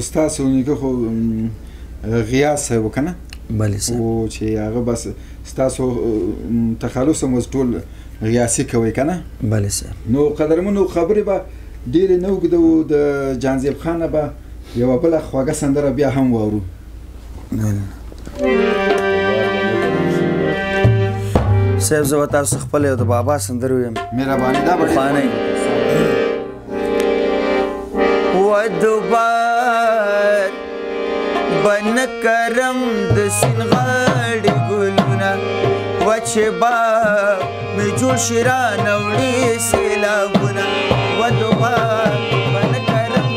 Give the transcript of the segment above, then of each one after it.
ستاسو نیکه خو غیاث صاحب و که نه؟ بله صاحب. و چې هغه بس ستاسو تخلص هم اوس ټول غیاثي کوئ که نه؟ بله صاحب. نو قدرمنو خبرې به ډېرې نه اوږدوو، د جانزیب خان نه به یوه بله خوږه سندره بیا هم واورو. صاحب زه به تاسو خپله یو د بابا سندره ویم. مهرباني. دا به پخوانۍ. ودوبار بن کرم د سین غاړې ګلونه، وچ باغ مې جوړ شي رانه وړي سېلابونه. ودوبار بن کرم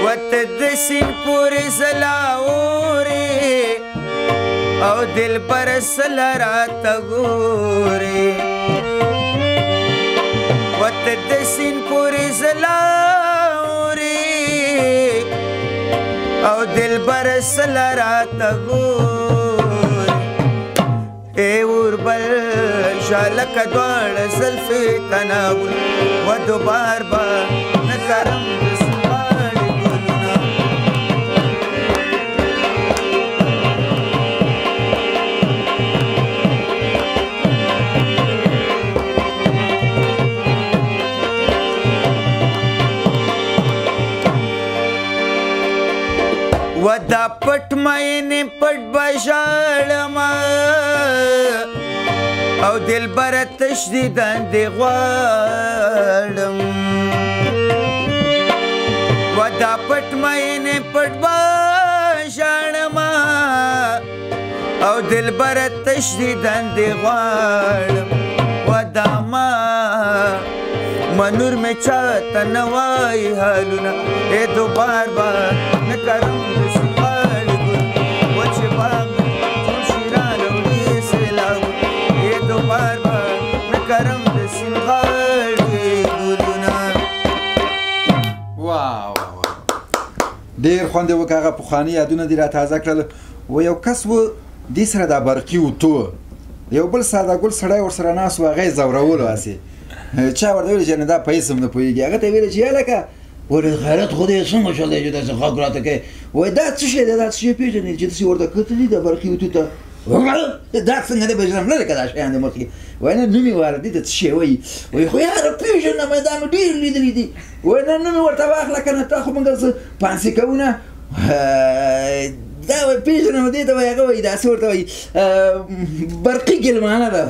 وته د سین پورې ځلا اوري او دل پر سل راته ګوري. وته د سین پورې ځلا اوري او دل پر سل راته ګوري. ای اوربل شالکه دواړه زلفې تناول، و دوبار به نه کرم د سین غاړې ګلونه. و دا پټ مینې پټ به ژاړم او دلبره تش دیدن دې غواړم. و دا پټ مینې پټ به ژاړم او دلبره تش دیدن دې غواړم. و دا ما منور مې چاته نه وایي حالونه، ای دوبار به نه کرم د سین غاړې ګل. وچ باغ جوړ شي رانه وړي سېلابونه، ای دوبار به نه کرم د سین غاړې ګلونه. واه واه واه، ډېر خوند یې وکړ. هغه پخواني یادونه دې را تازه کړل. و یو کس و دې سره دا برقي اوتو، یو بل ساده ګل سړی ورسره ناست و، هغه یې ځورولو. هسې چا ورته ویل چې نه دا په هېڅ هم نه پوهېږي. هغه ته یې ویل چې هلکه ولې غیرت خو دې څنګه شو دی چې داسې غږ راته کوې؟ وایي دا څه شی دی، دا څه شی پېژنې چې داسې ورته کتلي د برقي اوتو ته؟ دا څنګه دی پېژنم نه لکه دا شیان د مخکې. وایي نه نوم یې واره دې ته څه شی وایي؟ وایي خو یاره پېژنم، دا مې ډېر لیدلي دي. وایي نه نوم یې ورته واخله که نه تا خو موږ څه پانسي کوو نه. دا وایي پېژنم دې ته وایي، هغه وایي داسې ورته وایي برقي ګلمانه ده.